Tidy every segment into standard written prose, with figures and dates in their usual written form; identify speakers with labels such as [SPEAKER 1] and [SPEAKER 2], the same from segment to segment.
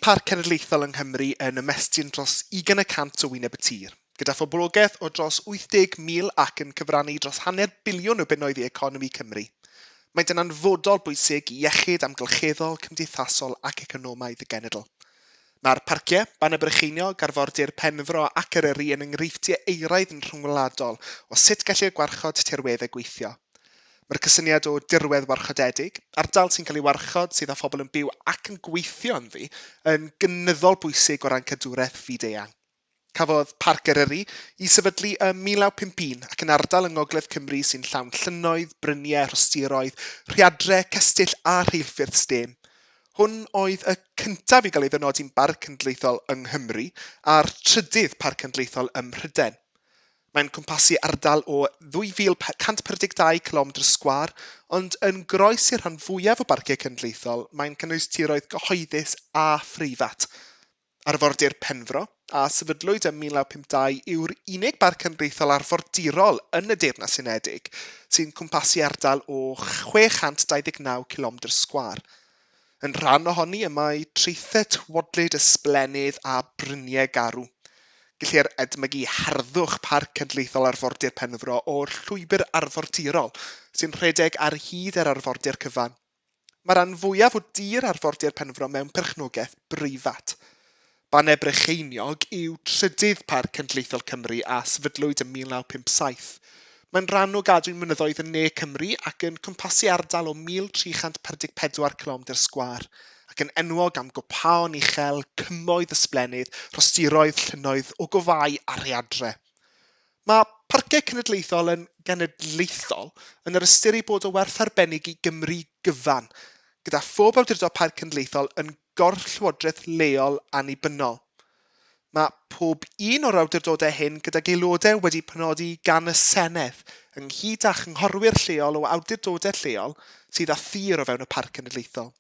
[SPEAKER 1] parc cenedlaethol yng Nghymru yn ymestyn dros 20% o wyneb y tir, gyda phoblogaeth o dros 80,000 ac yn cyfrannu dros hanner biliwn o bunnoedd i economi Cymru. Maent yn hanfodol bwysig i iechyd amgylcheddol, cymdeithasol ac economaidd y genedl. Mae'r parciau, Bannau Brycheiniog, Arfordir Penfro ac Eryri yn enghreifftiau euraidd yn rhyngwladol o sut gellir gwarchod tirweddau gweithio. Mae'r cysyniad o dirwedd warchodedig, ardal sy'n cael ei warchod sydd â phobl yn byw ac yn gweithio ynddi, yn gynyddol bwysig o ran cadwraeth fyd-eang. Cafodd Parc Eryri ei sefydlu ym 1951 ac yn ardal yng Ngogledd Cymru sy'n llawn llynnoedd, bryniau, rhostiroedd, rhaeadrau, cestyll a rheilffyrdd stêm. Hwn oedd y cyntaf i gael ei ddynodi'n Barc Cenedlaethol yng Nghymru a'r trydydd Parc Cenedlaethol ym Mhrydain. Mae'n cwmpasu ardal o 2,142 cilomedr sgwâr, ond yn groes i'r rhan fwyaf o barciau cenedlaethol, mae'n cynnwys tiroedd cyhoeddus a phreifat. Arfordir Penfro, a sefydlwyd ym 1952, yw'r unig barc cenedlaethol arfordirol yn y Deyrnas Unedig sy'n cwmpasu ardal o 629 cilomedr sgwâr. Yn rhan ohoni y mae traethau tywodlyd ysblennydd a bryniau garw. Gellir edmygu harddwch Parc Cenedlaethol Arfordir Penfro o'r llwybr arfordirol sy'n rhedeg ar hyd yr arfordir cyfan. Mae rhan fwyaf o dir arfordir Penfro mewn perchnogaeth breifat. Bannau Brycheiniog yw trydydd Parc Cenedlaethol Cymru a sefydlwyd ym 1957. Mae'n rhan o gadwyn mynyddoedd yn ne Cymru ac yn cwmpasu ardal o 1,344 cilomedr sgwâr, ac yn enwog am gopaon uchel, cymoedd ysblennydd, rhostiroedd, llynnoedd, ogofâu a rhaeadrau. Mae parciau cenedlaethol yn genedlaethol yn yr ystyr eu bod o werth arbennig i Gymru gyfan, gyda phob awdurdod parc cenedlaethol yn gorff llywodraeth leol annibynnol. Mae pob un o'r awdurdodau hyn gydag aelodau wedi penodi gan y Senedd, ynghyd â chynghorwyr lleol o awdurdodau lleol sydd â thir o fewn y Parc Cenedlaethol.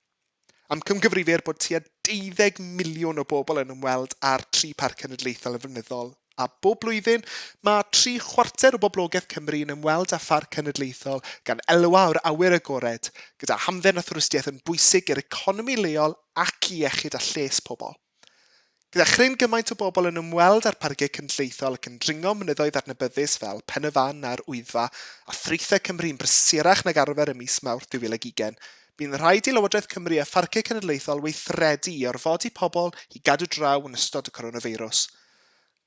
[SPEAKER 1] Amcangyfrifir bod tua 12 miliwn o bobl yn ymweld â'r tri Parc Cenedlaethol yn flynyddol, a bob blwyddyn mae tri chwarter o boblogaeth Cymru yn ymweld â Pharc Cenedlaethol gan elwa o'r awyr agored, gyda hamdden a thwristiaeth yn bwysig i'r economi leol ac i iechyd a lles pobl. Gyda chryn gymaint o bobl yn ymweld â'r parciau cenedlaethol ac yn dringo mynyddoedd adnabyddus fel Pen y Fan a'r Wyddfa, a thraethau Cymru yn brysurach nag arfer ym mis Mawrth 2020, bu'n rhaid i Lywodraeth Cymru a Pharciau Cenedlaethol weithredu i orfodi pobl i gadw draw yn ystod y coronafeirws.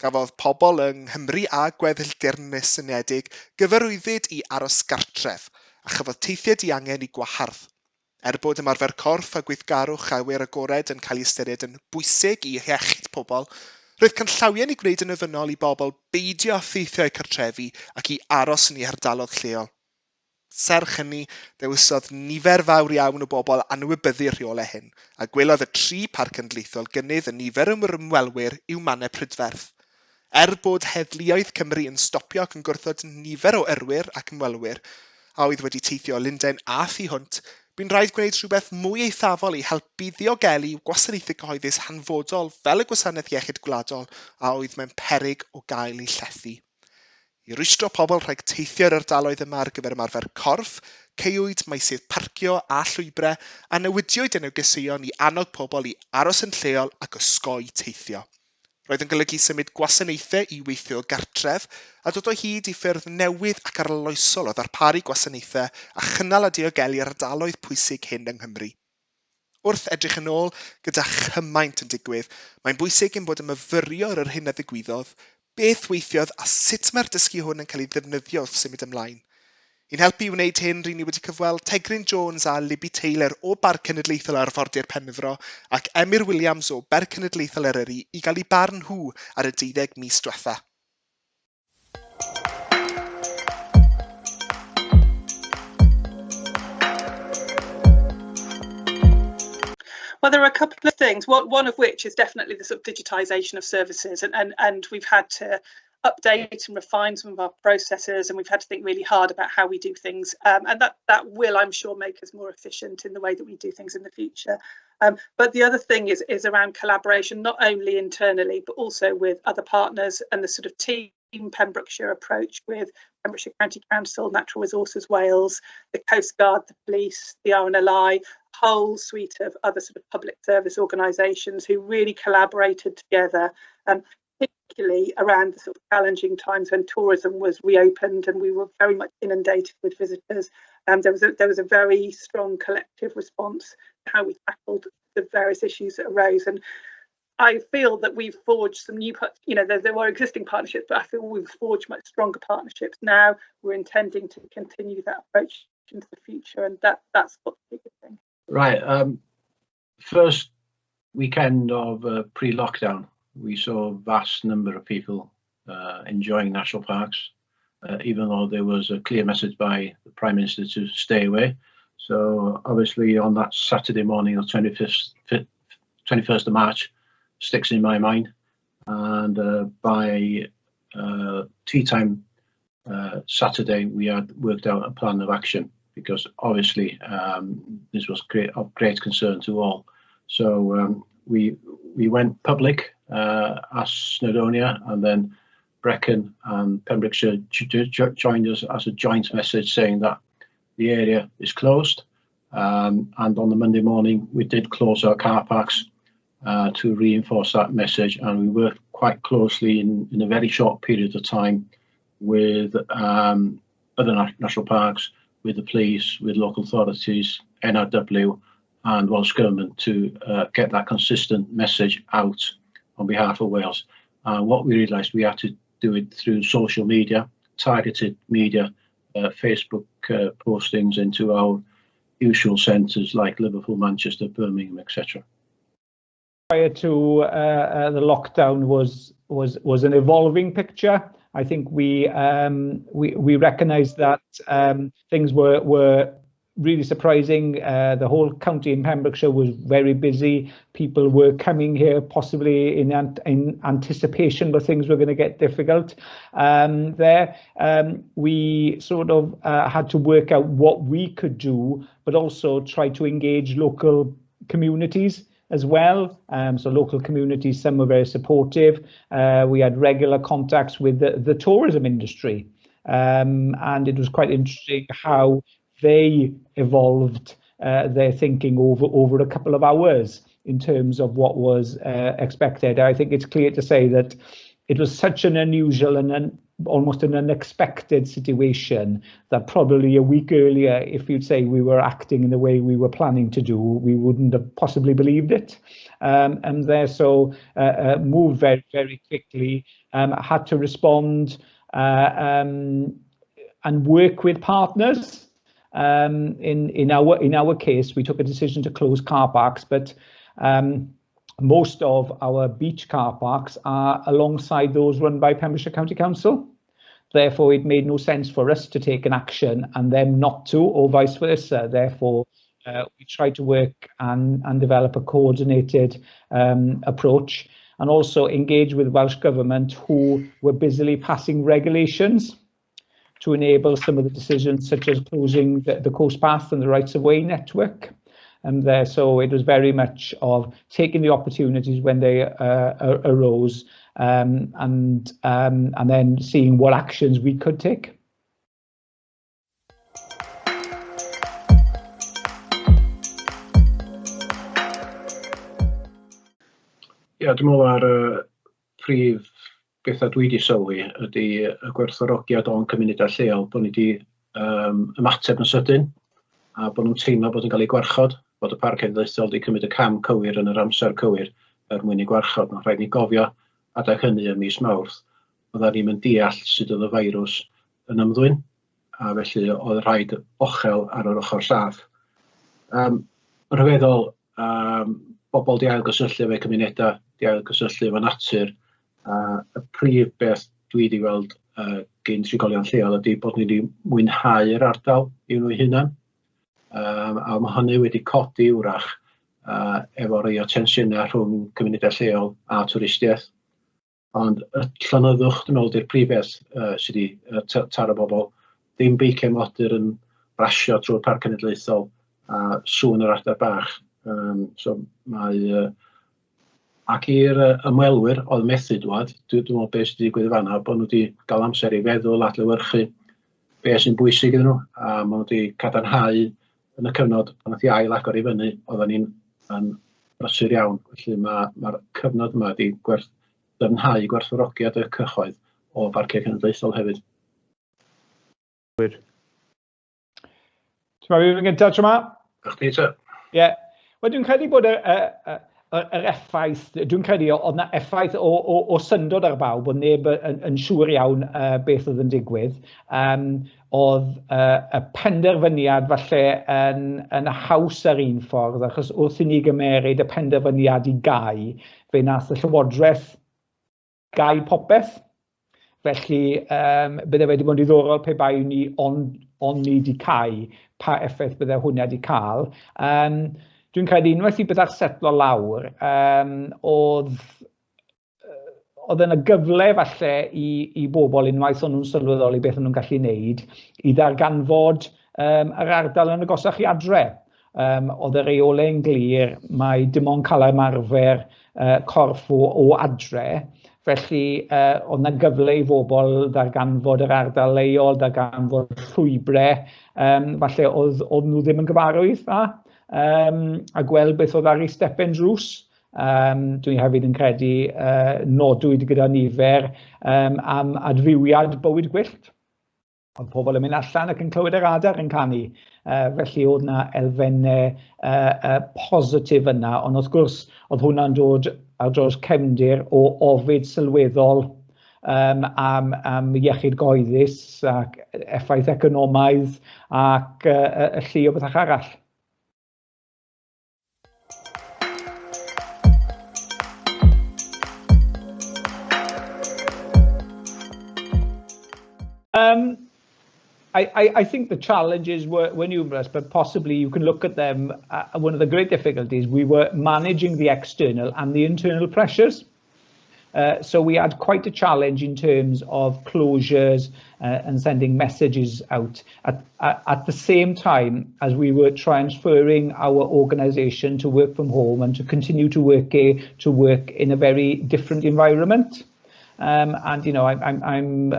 [SPEAKER 1] Cafodd pobl yng Nghymru a gweddill Deyrnas Unedig gyfarwyddyd i aros gartref, a chafodd teithiau diangen eu gwahardd. Er bod ymarfer corff a gweithgarwch awyr agored yn cael ei ystyried yn bwysig i iechyd pobl, roedd canllawiau'n ei gwneud yn ofynnol i bobl beidio â theithio i'w cartrefi ac i aros yn eu hardaloedd lleol. Serch hynny, dewisodd nifer fawr iawn o bobl anwybyddu'r rheolau hyn, a gwelodd y tri Parc Cenedlaethol gynnydd yn nifer yr ymwelwyr i'w mannau prydferth. Er bod heddluoedd Cymru yn stopio ac yn gwrthod nifer o yrwyr ac ymwelwyr a oedd wedi teithio o Lundain a thu hwnt, bu'n rhaid gwneud rhywbeth mwy eithafol i helpu ddiogelu gwasanaethau cyhoeddus hanfodol fel y Gwasanaeth Iechyd Gwladol a oedd mewn peryg o gael eu llethu. I rwystro pobl rhag teithio i'r ardaloedd yma ar gyfer ymarfer corff, caewyd meysydd parcio a llwybrau, a newidiwyd y negeseuon i annog pobl i aros yn lleol ac osgoi teithio. Roedd yn golygu symud gwasanaethau i weithio o gartref a dod o hyd i ffyrdd newydd ac arloesol o ddarparu gwasanaethau a chynnal a diogelu'r ardaloedd pwysig hyn yng Nghymru. Wrth edrych yn ôl, gyda chymaint yn digwydd, mae'n bwysig ein bod yn myfyrio ar yr hyn a ddigwyddodd, beth weithiodd a sut mae'r dysgu hwn yn cael ei ddefnyddio wrth symud ymlaen. I'n helpu i wneud hyn, ry'n ni wedi cyfweld Tegryn Jones a Libby Taylor o Barc Cenedlaethol Arfordir Penfro ac Emyr Williams o Berc Cenedlaethol Eryri i gael eu barn nhw ar y deuddeg mis diwetha'.
[SPEAKER 2] Well, there are a couple of things, one of which is definitely the sort of digitisation of services, and we've had to update and refine some of our processes, and we've had to think really hard about how we do things, and that will, I'm sure, make us more efficient in the way that we do things in the future. But the other thing is around collaboration, not only internally, but also with other partners and the sort of team Team Pembrokeshire approach with Pembrokeshire County Council, Natural Resources Wales, the Coast Guard, the police, the RNLI, a whole suite of other sort of public service organisations who really collaborated together, particularly around the sort of challenging times when tourism was reopened and we were very much inundated with visitors. There was a very strong collective response to how we tackled the various issues that arose. And I feel that we've forged some new, you know, there were existing partnerships, but I feel we've forged much stronger partnerships now. We're intending to continue that approach into the future, and that's got to be a good thing.
[SPEAKER 3] Right. First weekend of pre-lockdown, we saw a vast number of people enjoying national parks, even though there was a clear message by the Prime Minister to stay away. So obviously on that Saturday morning, the 21st of March, sticks in my mind, and by tea time Saturday, we had worked out a plan of action, because obviously this was of great concern to all. So we went public as Snowdonia, and then Brecon and Pembrokeshire joined us as a joint message saying that the area is closed. And on the Monday morning, we did close our car parks to reinforce that message, and we worked quite closely in a very short period of time with other national parks, with the police, with local authorities, NRW and Welsh Government to get that consistent message out on behalf of Wales. What we realised, we had to do it through social media, targeted media, Facebook postings into our usual centres like Liverpool, Manchester, Birmingham, etc.
[SPEAKER 4] Prior to the lockdown was an evolving picture. I think we recognised that things were really surprising. The whole county in Pembrokeshire was very busy. People were coming here possibly in anticipation, but things were going to get difficult there. We sort of had to work out what we could do, but also try to engage local communities as well. So local communities, some were very supportive. We had regular contacts with the tourism industry, and it was quite interesting how they evolved their thinking over a couple of hours in terms of what was expected. I think it's clear to say that it was such an unusual and almost an unexpected situation that probably a week earlier, if you'd say we were acting in the way we were planning to do, we wouldn't have possibly believed it. And there, so moved very, very quickly, had to respond and work with partners. In our case, we took a decision to close car parks, but most of our beach car parks are alongside those run by Pembrokeshire County Council. Therefore, it made no sense for us to take an action and them not to, or vice versa. Therefore, we tried to work and develop a coordinated approach, and also engage with Welsh Government, who were busily passing regulations to enable some of the decisions, such as closing the coast path and the rights of way network. And there, so it was very much of taking the opportunities when they arose, and then seeing what actions we could take.
[SPEAKER 3] Ie, dwi'n meddwl ar y prif bethau dwi wedi sylwi ydy y gwerthfawrogiad o'n cymunedau lleol, bod ni wedi ymateb yn sydyn, a bod nhw'n teimlo bod yn cael eu gwarchod, bod y Parc Cenedlaethol wedi cymryd y cam cywir yn yr amser cywir er mwyn eu gwarchod. Mae'n rhaid ni gofio adeg hynny ym mis Mawrth, oedden ni'm yn deall sut oedd y feirws yn ymddwyn, a felly oedd rhaid ochel ar yr ochr saff. Yn rhyfeddol, bobl di ailgysylltu efo'u cymunedau, di ailgysylltu efo natur, a y prif beth dwi wedi weld gyn trigolion lleol ydy bod ni wedi mwynhau'r ardal i'w nhw hunan. A mae hynny wedi codi wrach efo rhai o tensiynau rhwng cymunedau lleol a twristiaeth. Ond y llonyddwch, dwi'n meddwl, di'r prif beth sydd wedi taro bobl. Dim beiciau modur yn rasio trwy'r Parc Cenedlaethol a sŵn yr adar bach. So mae Ac i'r ymwelwyr oedd methu dwad, dwi'n meddwl beth sydd wedi digwydd fan'na, bod nhw wedi cael amser i feddwl, adlewyrchu beth sy'n bwysig iddyn nhw, a maen nhw wedi cadarnhau yn y cyfnod pan nath i ail agor i fyny, oedden ni'n yn brysur iawn. Felly mae'r cyfnod yma wedi dyfnhau gwerthfawrogiad y cyhoedd o Barciau Cenedlaethol hefyd.
[SPEAKER 4] Wir. Ti'n meddwl fi'n gyntaf tro 'ma?
[SPEAKER 3] Chdi te.
[SPEAKER 4] Ie. Yeah. Wel, dwi'n credu bod yr effaith, dwi'n credu oedd na effaith o syndod ar bawb, oedd neb yn siŵr iawn beth oedd yn digwydd. Oedd y penderfyniad falle yn haws ar un ffordd, achos wrth i ni gymeryd y penderfyniad i gau, fe nath y Llywodraeth gau popeth. Felly, bydde wedi bod yn diddorol pe bai ni ond ni wedi cau, pa effaith bydde hwnna wedi cael. Dwi'n credu unwaith i bethau'n setlo lawr, oedd yna gyfle falle i bobl unwaith o'n nhw'n sylweddoli beth o'n nhw'n gallu wneud, i ddarganfod yr ardal yn agosach i adre. Oedd y reolau'n glir, mae dim ond cael ymarfer corff o adre, felly oedd yna gyfle i bobl ddarganfod yr ardal leol, darganfod llwybrau, falle oedd nhw ddim yn gyfarwydd â, a gweld beth oedd ar eu stepen drws. Dwi hefyd yn credu nodwyd gyda nifer am adfywiad bywyd gwyllt. Oedd pobl yn mynd allan ac yn clywed yr adar yn canu. Felly oedd na elfennau positif yna, ond wrth gwrs oedd hwnna'n dod ar draws cefndir o ofid sylweddol am iechyd gyhoeddus ac effaith economaidd ac y llu o bethau arall. I think the challenges were numerous, but possibly you can look at them. One of the great difficulties, we were managing the external and the internal pressures. So we had quite a challenge in terms of closures and sending messages out at the same time as we were transferring our organisation to work from home and to continue to work in a very different environment. And you know, I'm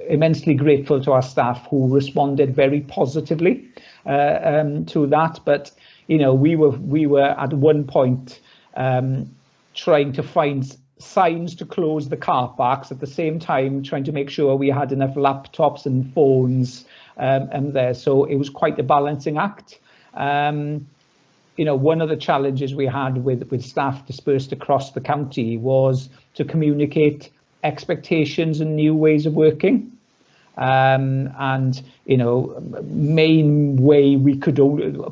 [SPEAKER 4] immensely grateful to our staff who responded very positively to that. But you know, we were at one point trying to find signs to close the car parks at the same time trying to make sure we had enough laptops and phones and there. So it was quite a balancing act. One of the challenges we had with staff dispersed across the county was to communicate expectations and new ways of working. And you know, main way we could,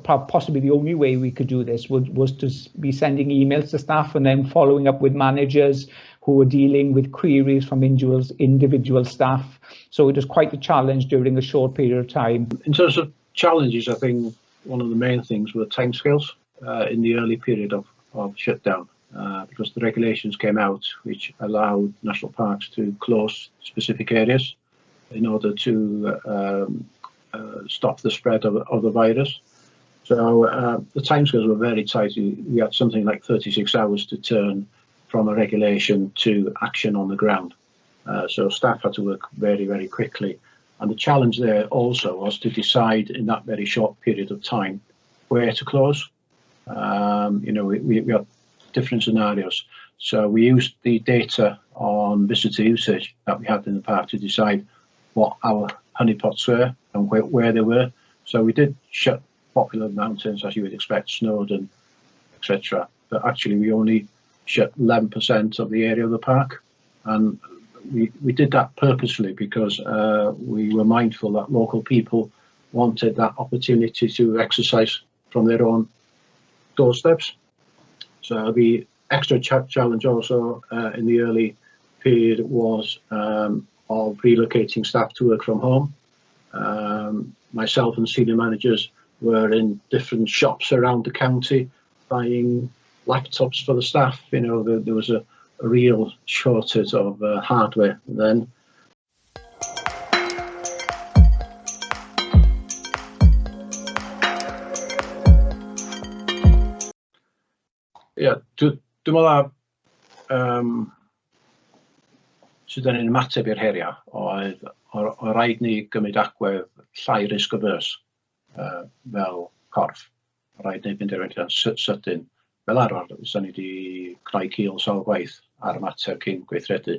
[SPEAKER 4] possibly the only way we could do this was to be sending emails to staff and then following up with managers who were dealing with queries from individual staff. So it was quite a challenge during a short period of time.
[SPEAKER 3] In terms of challenges, I think one of the main things were timescales in the early period of shutdown, because the regulations came out which allowed national parks to close specific areas in order to stop the spread of the virus. So the timescales were very tight. We had something like 36 hours to turn from a regulation to action on the ground. So staff had to work very, very quickly. And the challenge there also was to decide in that very short period of time where to close. We had different scenarios. So we used the data on visitor usage that we had in the park to decide what our honeypots were and where they were. So we did shut popular mountains, as you would expect, Snowdon, etc. But actually we only shut 11% of the area of the park. And we did that purposefully because we were mindful that local people wanted that opportunity to exercise from their own doorsteps. So the extra challenge also in the early period was of relocating staff to work from home. Myself and senior managers were in different shops around the county buying laptops for the staff. There was a real shortage of hardware then. Ie, yeah, Dwi'n meddwl sut 'dan ni'n ymateb i'r heriau oedd o raid ni gymryd agwedd llai risk averse fel corff. O raid ni benderfyniad sydyn. Fel arfer, fysa ni wedi cnoi cil sawl gwaith ar ymateb cyn gweithredu.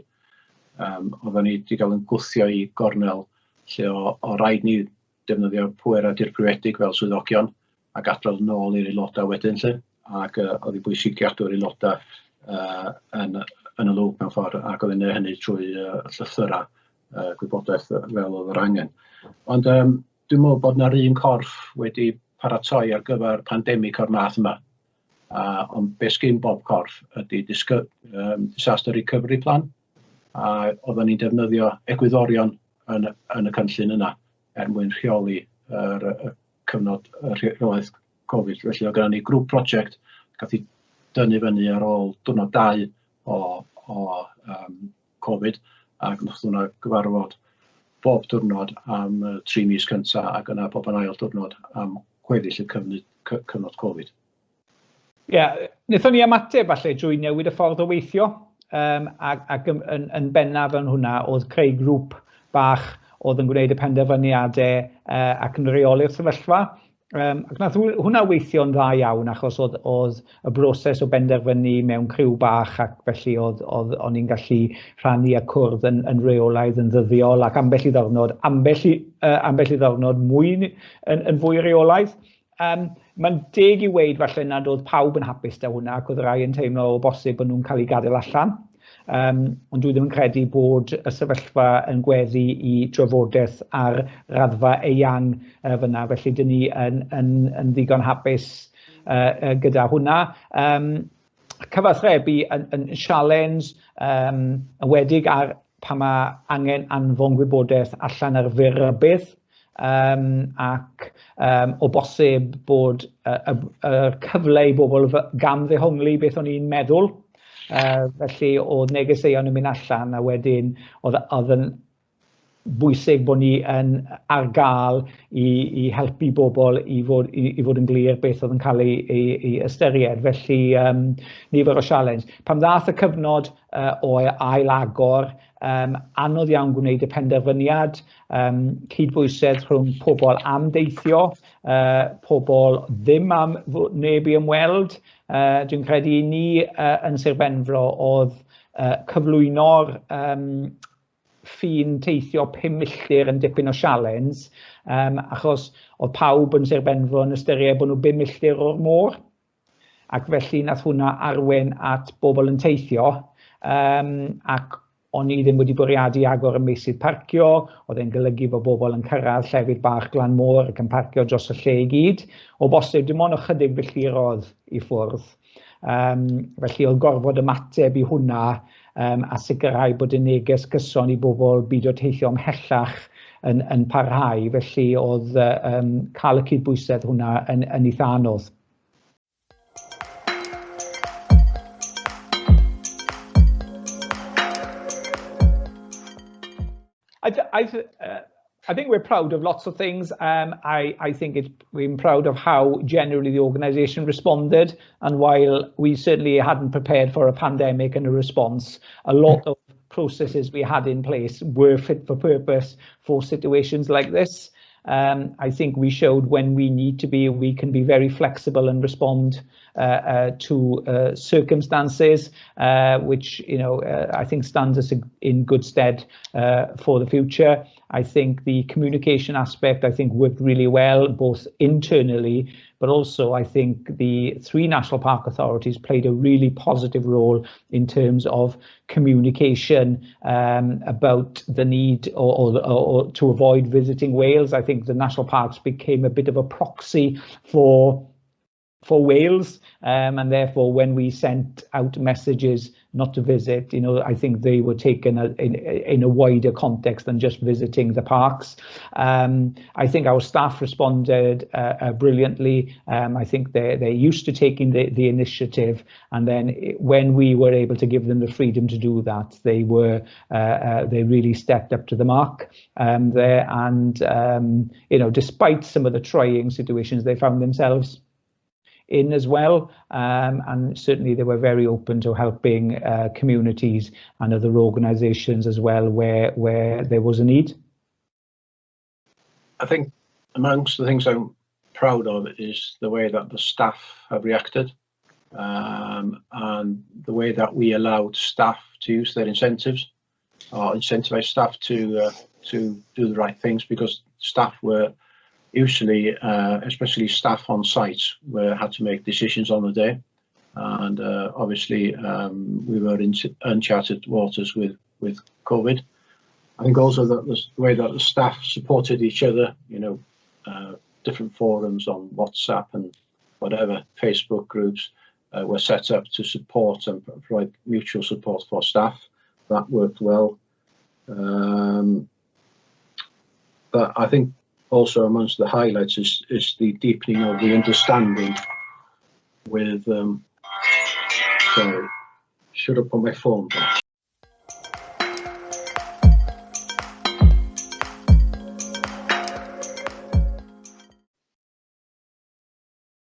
[SPEAKER 3] Oedden ni wedi cael yn gwthio i gornel lle o raid ni defnyddio pwerau dirprwyedig fel swyddogion ac adrodd nôl i'r aelodau wedyn 'lly, ac oedd hi'n bwysig gadw'r aelodau yn y lŵp mewn ffordd, ac oedd hi'n gwneud hynny trwy llythyrau gwybodaeth fel oedd yr angen. Ond dwi'n meddwl bod 'na'r un corff wedi paratoi ar gyfer pandemig o'r math yma. Ond be sgyn bob corff ydy disaster recovery plan, a oedden ni'n defnyddio egwyddorion yn y cynllun yna er mwyn rheoli y cyfnod y rheolaeth Covid. Felly oedd gennym ni grŵp prosiect gath ei dynnu fyny ar ôl diwrnod 2 o Covid, ac nath hwnna gyfarfod bob diwrnod am 3 mis cyntaf ac yna bob yn ail diwrnod am gweddill y cyfnod Covid.
[SPEAKER 4] Ie, yeah, wnaethon ni ymateb falle drwy newid y ffordd o weithio, ac yn bennaf yn hwnna oedd creu grŵp bach oedd yn gwneud y penderfyniadau ac yn rheoli'r sefyllfa. Ac nath hwnna weithio'n dda iawn achos oedd y broses o benderfynu mewn criw bach, ac felly oedd, oedd o'n i'n gallu rhannu a cwrdd yn reolaidd yn ddyddiol ac ambell i ddiwrnod mwy yn fwy reolaidd. Mae'n deg i weud falle nad oedd pawb yn hapus 'da hwnna, ac oedd rai yn teimlo o bosib bod nhw'n cael eu gadael allan. Ond dwi ddim yn credu bod y sefyllfa yn gweddu i drafodaeth ar raddfa eang fyna, felly dyn ni yn ddigon hapus gyda hwnna. Cyfathrebu yn challenge, enwedig ar pan mae angen anfon gwybodaeth allan ar fyr rybudd, ac o bosib bod y cyfle i bobl gam ddehongli beth o'n i'n meddwl. Felly oedd negeseuon yn mynd allan a wedyn oedd yn bwysig bod ni yn ar gael i helpu bobl i fod yn glir beth oedd yn cael ei ystyried. Felly nifer o challenge. Pan ddath y cyfnod o ail agor, anodd iawn gwneud y penderfyniad, cydbwysedd rhwng pobl am deithio, pobl ddim am neb i ymweld. Dwi'n credu i ni yn Sir Benfro oedd cyflwyno'r ffin teithio 5 milltir yn dipyn o sialens, achos oedd pawb yn Sir Benfro yn ystyried bod nhw 5 milltir o'r môr. Ac felly nath hwnna arwain at bobl yn teithio, ac o'n i ddim wedi bwriadu agor y meysydd parcio, oedd e'n golygu bod bobl yn cyrraedd llefydd bach glan môr ac yn parcio dros y lle i gyd. O bosib, dim ond ychydig filltiroedd i ffwrdd. Felly oedd gorfod ymateb i hwnna a sicrhau bod y neges gyson i bobl beidio teithio ymhellach yn parhau. Felly oedd cael y cydbwysedd hwnna yn eitha anodd. I think we're proud of lots of things. I think we're proud of how generally the organisation responded. And while we certainly hadn't prepared for a pandemic and a response, a lot of processes we had in place were fit for purpose for situations like this. I think we showed when we need to be, we can be very flexible and respond to circumstances, which I think stands us in good stead for the future. I think the communication aspect, I think, worked really well, both internally, but also I think the three national park authorities played a really positive role in terms of communication about the need or to avoid visiting Wales. I think the national parks became a bit of a proxy for Wales, and therefore when we sent out messages not to visit, I think they were taken in a wider context than just visiting the parks. I think our staff responded brilliantly. I think they're used to taking the initiative, and then when we were able to give them the freedom to do that, they really stepped up to the mark there. And despite some of the trying situations they found themselves in as well. And certainly they were very open to helping communities and other organisations as well where there was a need.
[SPEAKER 3] I think amongst the things I'm proud of is the way that the staff have reacted and the way that we allowed staff to use their incentives or incentivize staff to do the right things, because staff were usually, especially staff on site, were had to make decisions on the day, and obviously we were in uncharted waters with COVID. I think also that the way that the staff supported each other, different forums on WhatsApp and whatever, Facebook groups were set up to support and provide mutual support for staff. That worked well. But I think also amongst the highlights is the deepening of the understanding with, sorry, should have put my phone back.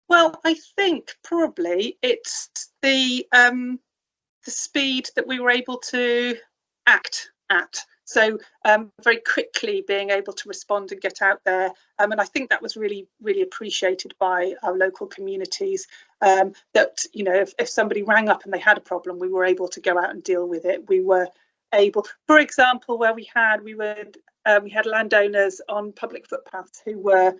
[SPEAKER 2] Well, I think probably it's the speed that we were able to act at. So very quickly being able to respond and get out there. And I think that was really, really appreciated by our local communities, that if somebody rang up and they had a problem, we were able to go out and deal with it. We were able, for example, where we had, we would, we had landowners on public footpaths who were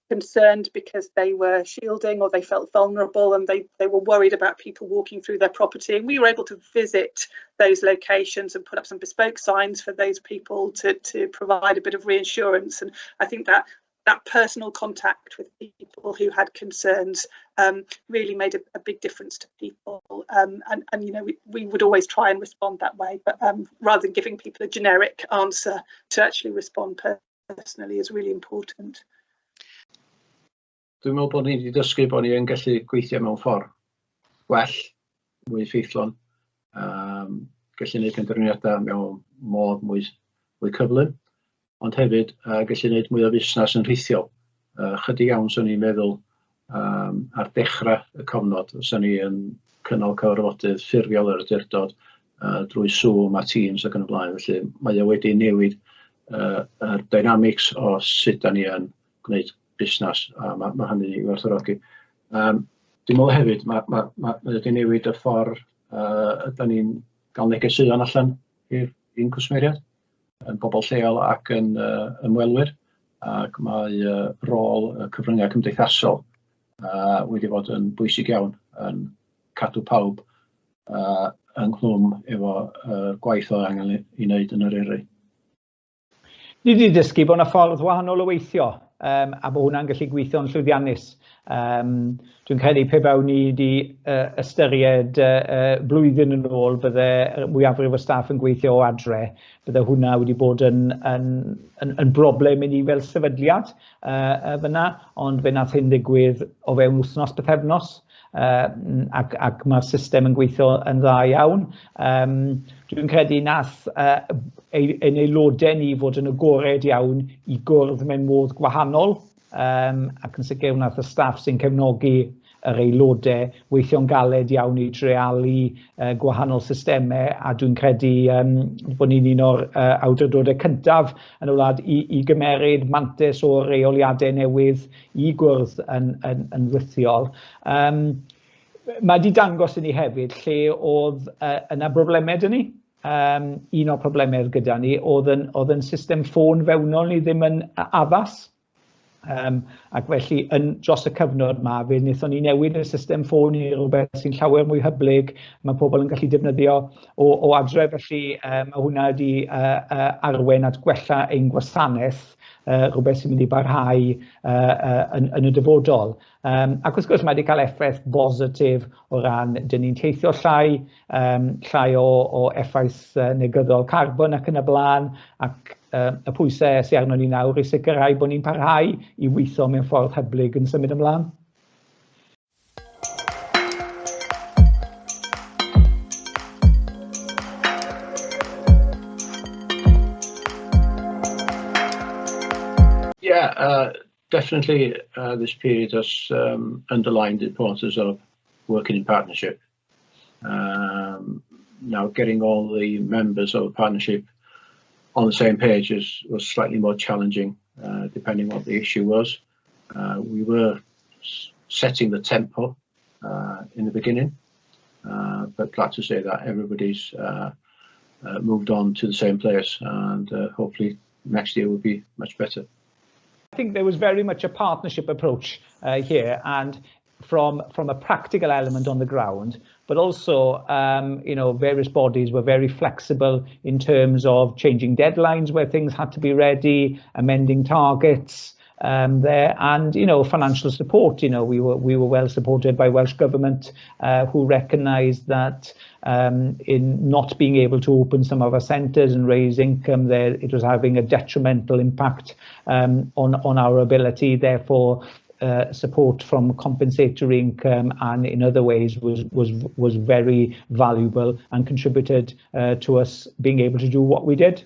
[SPEAKER 2] concerned because they were shielding or they felt vulnerable and they were worried about people walking through their property, and we were able to visit those locations and put up some bespoke signs for those people to provide a bit of reassurance. And I think that that personal contact with people who had concerns really made a big difference to people, and we would always try and respond that way, but rather than giving people a generic answer, to actually respond personally is really important.
[SPEAKER 3] Dwi'n meddwl bod ni wedi dysgu bod ni yn gallu gweithio mewn ffordd gwell, mwy effeithlon, gallu gwneud penderfyniadau mewn modd mwy cyflym, ond hefyd gallu gwneud mwy o fusnes yn rhithiol. Chydig iawn 'swn i'n meddwl ar dechrau y cofnod, 'swn ni yn cynnal cyfarfodydd ffurfiol yr awdurdod drwy Zoom a Teams ac yn y blaen. Felly mae o wedi newid yr dynamics o sut da ni yn gwneud busnes, a ma hynny i werthfawrogi. Dwi'n meddwl hefyd mae wedi newid y ffordd ydan ni'n gael negeseuon allan i'n cwsmeriaid, yn bobl lleol ac yn ymwelwyr, ac mae rôl y cyfryngau cymdeithasol wedi bod yn bwysig iawn yn cadw pawb ynghlwm efo gwaith oedd angen ei wneud yn Eryri.
[SPEAKER 4] Ni wedi dysgu bod yna ffordd wahanol o weithio a bod hwnna'n gallu gweithio'n llwyddiannus. Dwi'n credu pe bawn ni wedi ystyried blwyddyn yn ôl bydde mwyafrif o staff yn gweithio o adre, bydde hwnna wedi bod yn broblem i ni fel sefydliad fyna, ond fe nath hyn ddigwydd o fewn wythnos, pythefnos, ac mae'r system yn gweithio yn dda iawn. Dwi'n credu nath ein aelodau ni fod yn agored iawn i gwrdd mewn modd gwahanol, ac yn sicr wnaeth y staff sy'n cefnogi yr aelodau weithio'n galed iawn i dreialu gwahanol systemau, a dwi'n credu bod ni'n un o'r awdurdodau cyntaf yn y wlad i gymeryd mantais o reoliadau newydd i gwrdd yn rhithiol. Mae wedi dangos i ni hefyd lle oedd yna broblemau 'da ni. Un o'r problemau gyda ni oedd yn system ffôn fewnol ni ddim yn addas. Ac felly dros y cyfnod ma, fe wnaethon ni newid y system ffôn i rhywbeth sy'n llawer mwy hyblyg, mae pobl yn gallu defnyddio o adre, felly mae hwnna wedi arwain at gwella ein gwasanaeth, rhywbeth sy'n mynd i barhau yn y dyfodol. Ac wrth gwrs mae wedi cael effaith bositif o ran dyn ni'n teithio llai, llai o effaith negyddol carbon ac yn y blaen, ac y pwysau sydd arno ni nawr i sicrhau bod ni'n parhau i weithio mewn ffordd hyblyg yn symud ymlaen.
[SPEAKER 3] Yeah, Definitely this period has underlined the importance of working in partnership. Now getting all the members of the partnership on the same page was slightly more challenging, depending what the issue was. We were setting the tempo in the beginning, but glad to say that everybody's moved on to the same place, and hopefully next year will be much better.
[SPEAKER 4] I think there was very much a partnership approach here, and from a practical element on the ground, but also various bodies were very flexible in terms of changing deadlines where things had to be ready, amending targets there, and financial support. We were well supported by Welsh Government, who recognised that in not being able to open some of our centres and raise income there, it was having a detrimental impact on our ability. Therefore, support from compensatory income and in other ways was very valuable and contributed to us being able to do what we did.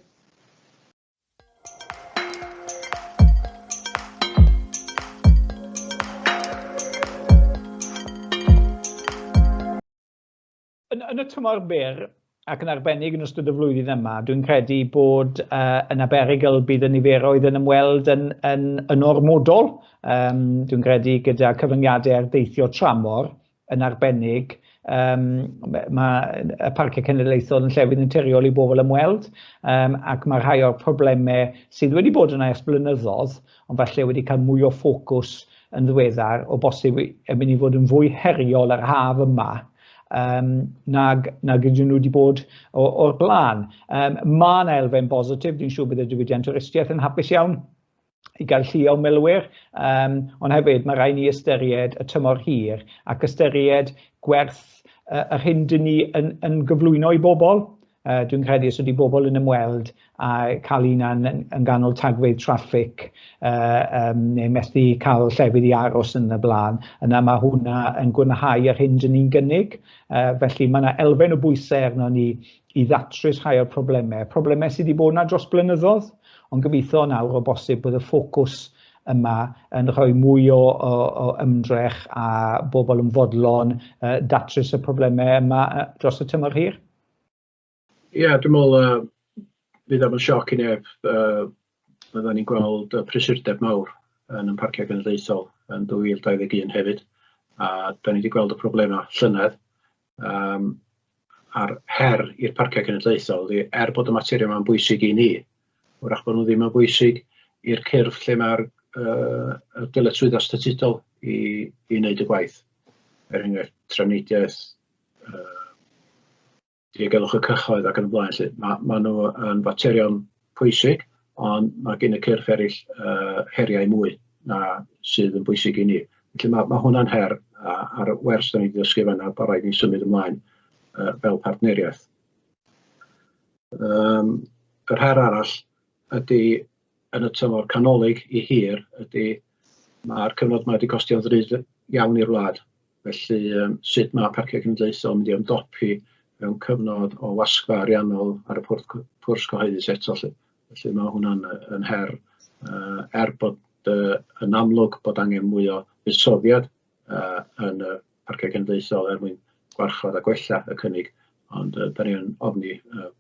[SPEAKER 4] Yn y tymor byr, ac yn arbennig yn ystod y flwyddyn yma, dwi'n credu bod yna berygl bydd y niferoedd yn ymweld yn ormodol. Dwi'n credu gyda cyfyngiadau ar deithio tramor yn arbennig, mae y Parciau Cenedlaethol yn llefydd naturiol i bobl ymweld, ac mae rhai o'r problemau sydd wedi bod yna ers blynyddoedd, ond falle wedi cael mwy o ffocws yn ddiweddar, o bosib yn mynd i fod yn fwy heriol yr haf yma nag ydyn nhw wedi bod o'r blaen. Mae yna elfen bositif, dwi'n siŵr bydd y diwydiant twristiaeth yn hapus iawn i gael llu o ymwelwyr, ond hefyd mae rhaid ni ystyried y tymor hir ac ystyried gwerth yr hyn dyn ni yn gyflwyno i bobl. Dwi'n credu os ydy bobl yn ymweld a cael hunan yn ganol tagfeydd traffig neu methu cael llefydd i aros yn y blaen, yna mae hwnna yn gwanhau yr hyn dyn ni'n gynnig. Felly mae yna elfen o bwysau arno ni i ddatrys rhai o'r problemau. Problemau sydd wedi bod yna dros blynyddoedd, ond gobeithio nawr o bosib bod y ffocws yma yn rhoi mwy o ymdrech a bobl yn fodlon datrys y problemau yma dros y tymor hir.
[SPEAKER 3] Ie, yeah, dwi'n meddwl fydd o'm yn sioc i neb, byddwn ni'n gweld prysurdeb mawr yn y Parciau Cenedlaethol yn 2021 hefyd, a da ni wedi gweld y problemau llynedd. A'r her i'r Parciau Cenedlaethol ydy, er bod y materion yma'n bwysig i ni, wrach bod nhw ddim yn bwysig i'r cyrff lle mae'r dyletswyddau statudol i wneud y gwaith. Er enghraifft, trafnidiaeth, diogelwch y cyhoedd ac yn y blaen. Lly. Ma nhw yn faterion pwysig, ond mae gen y cyrff eraill heriau mwy na sydd yn bwysig i ni. Felly mae hwnna'n her, a'r wers da ni wedi dysgu fanna bod rhaid ni symud ymlaen fel partneriaeth. Yr her arall ydy yn y tymor canolig i hir ydy mae'r cyfnod yma wedi costio'n ddrud iawn i'r wlad. Felly sut mae Parciau Cenedlaethol yn mynd i ymdopi mewn cyfnod o wasgfa ariannol ar y pwrs cyhoeddus eto. Lly. Felly mae hwnna'n yn her, er bod yn amlwg bod angen mwy o fuddsoddiad yn y Parciau Cenedlaethol er mwyn gwarchod a gwella y cynnig, ond da ni yn ofni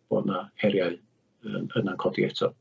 [SPEAKER 3] bod yna heriau yna'n codi eto.